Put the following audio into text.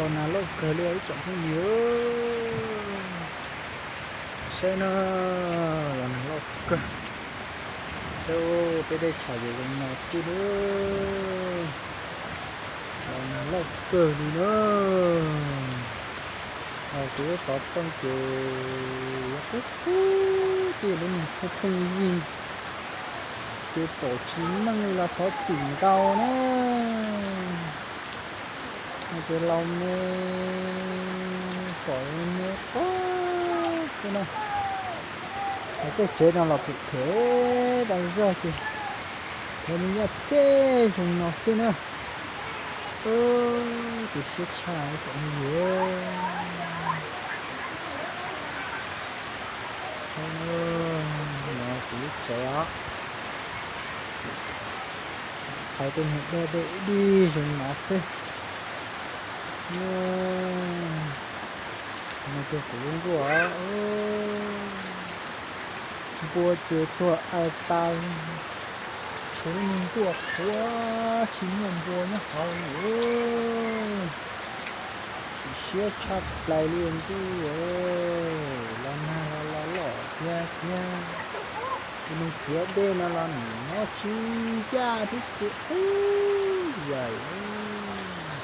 Los nag loj kawg li ib tsoom phooj ywg. Saib na, los nag loj kawg. Saib peb dej tsham ces zoo no xwb na. Los nag loj kawg li na. Kuv lub xov tooj ces yuav qub qub, twb yog lub niag phooj phooj ywg, ces pom tsis meej li los thov txim ntau na. Ces laus me, pom me qub xwb na. Hais tej tsev no los phem phem tas zog ces lawv me nyuam tej zoo no xwb na. Kuv siab tshaj ib tsoom phooj ywg. No kuv lub tsev os. Qhov tej niag dej dej dig dig zoo no xwb. No ces kuv lub nkuaj, npua ces tuag ais tas, kuv lub niag nkuaj qhuav tsis muaj npua nyob hauv li. Chim siab tshaj plaws li ntuj, los nag los los loj thiab thiab. Tus neeg khiav dej no los nim no tsis ncaj thiab ces ub yam